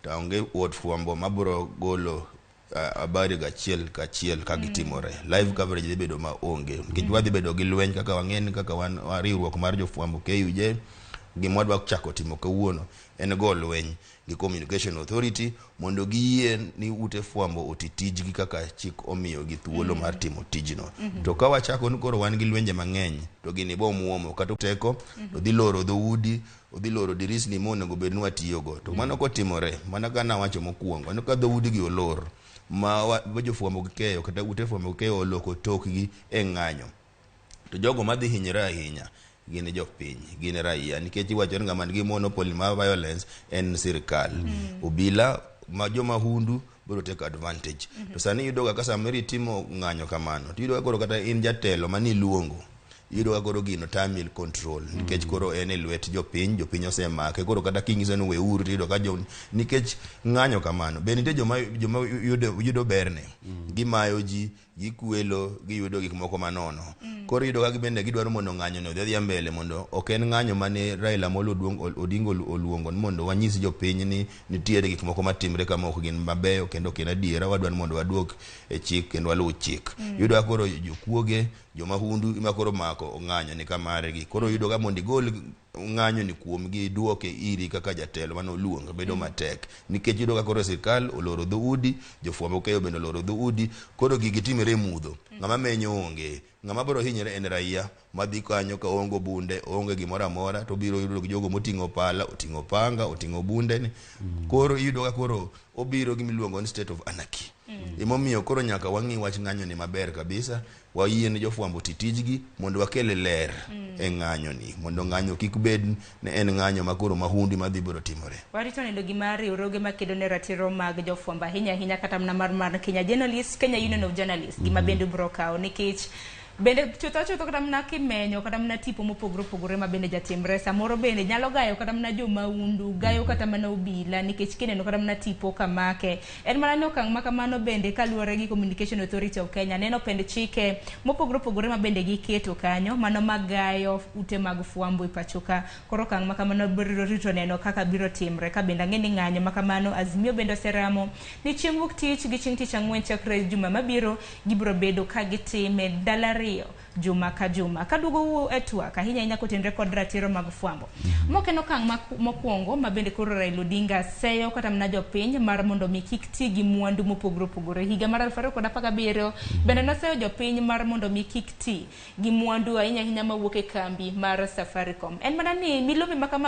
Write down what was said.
To onge od fwambo mabiro golo habari gachiel kachiel ka gitimore. Live coverage dhi bedo ma onge nikech wadhi bedo gi lweny kaka wang'e ni kaka wan riwruok mar jofwambo KUJ. Gima wadwa chako timo kawuono en go lweny gi Communication Authority mondo giyie ni ute fwambo oti tijgi kaka chik omiyogi thuolo mar timo tijno. To ka wachako ni koro wan gi lwenje mang'eny, to gini bo muomo kata teko to dhi loro dhoudi, odhi loro dirisni monego bed ni watiyogo. To mano kotimore, mana ka nawacho mokwongo ni ka dhoudi gi olor ma jofwambo gi keyo kata ute fwambo gi keyo oloko tokgi e ng'anyo, to jogo madhi hinyore ahinya gin jopiny, gin raia, nikech iwacho ni ng'ama nigi monopoly mar violence en sirikal. Obila ma jomahundu biro take advantage. To sani iyudo ga ka samoro itimo ng'anyo kamano, to iyudo ka koro kata in jatelo maniluongo, iyudo ka koro gino tami control nikech koro en e lwet jopiny, jopiny osemake. Koro kata kinyiso ni weuru, to iyudo ka jo nikech ng'anyo kamano be nitie joma yudo berne, gimayo ji, gikwelo, giyudo gik moko manono. Koro iyudo ka bende gidwaro mondo ng'anyo no odhi adhiya mbele, mondo ok en ng'anyo mane Raila Amolo Odinga oluongo ni mondo wanyis jopiny ni nitiere gik moko matimre kama ok gin mabeyo kendo ok en adiera, wadwaro ni mondo waduok e chik kendo waluw chik. Iyudo ka koro jokuoge, jomahundu ema koro mako ng'anyo ni kamargi. Koro iyudo ka mondo igol ng'anyo ni kuomgi iduoke iri kaka jatelo mane oluongo bedo matek, nikech iyudo ka koro sirkal oloro dhoudi, jofwambo keyo bende oloro dhoudi. Koro gigi timore e mudho, ng'ama menyo onge, ng'ama biro hinyore en raia madhi kanyo ka oonge bunde, oonge gimoro amora, to obiro yudo jogo moting'o pala, oting'o panga, oting'o bunde ni. Koro iyudo ka koro obiro gi miluongo ni state of anarchy. Emomiyo koro nyaka wang'i wach ng'anyo ni maber kabisa, wayie ni jofwambo oti tijgi mondo wakel ler e ng'anyo ni, mondo ng'anyo kik bed ni en ng'anyo ma koro mahundi madhi biro timore. Warito neno gima riwruoge makedo ne ratiro mag jofwambo, ahinya ahinya kata mana mar Kenya Journalists, Kenya Union of Journalists, gima bende biro kawo, nikech bende chutho chutho kata mana kimenyo kata mana tipo mopogore opogore ma bende jatimre samoro bende nyalo gayo kata mana jomaundu, gayo kata mana obila, nikech kineno kata mana tipo kamake en mana ni okang' ma kamano bende kaluwore gi Communication Authority of Kenya neno pend chike mopogore opogore ma bende giketo kanyo mano magayo ute mag fwambo e pacho ka. Koro okang' ma kamano biro rito neno kaka biro timre. Ka bende ang'e ni ng'anyo ma kamano Azimio bende oseramo ni chieng' wuok tich gi chieng' tich ang'wen chakre juma mabiro gibiro bedo ka gitime ndalo 2 juma ka juma. Kaduogo e twak ahinya ahinya kotenore kod ratiro mag fwambo, mok en okang' mokwongo ma bende koro Raila Odinga seyo kata mana jopiny mar mondo mi kik ti gi mwandu mopogore opogore. Higa mar 2017 bende noseyo jopiny mar mondo mi kik ti gi mwandu ahinya ahinya mawuok e kambi mar Safaricom. En mana ni milome ma kama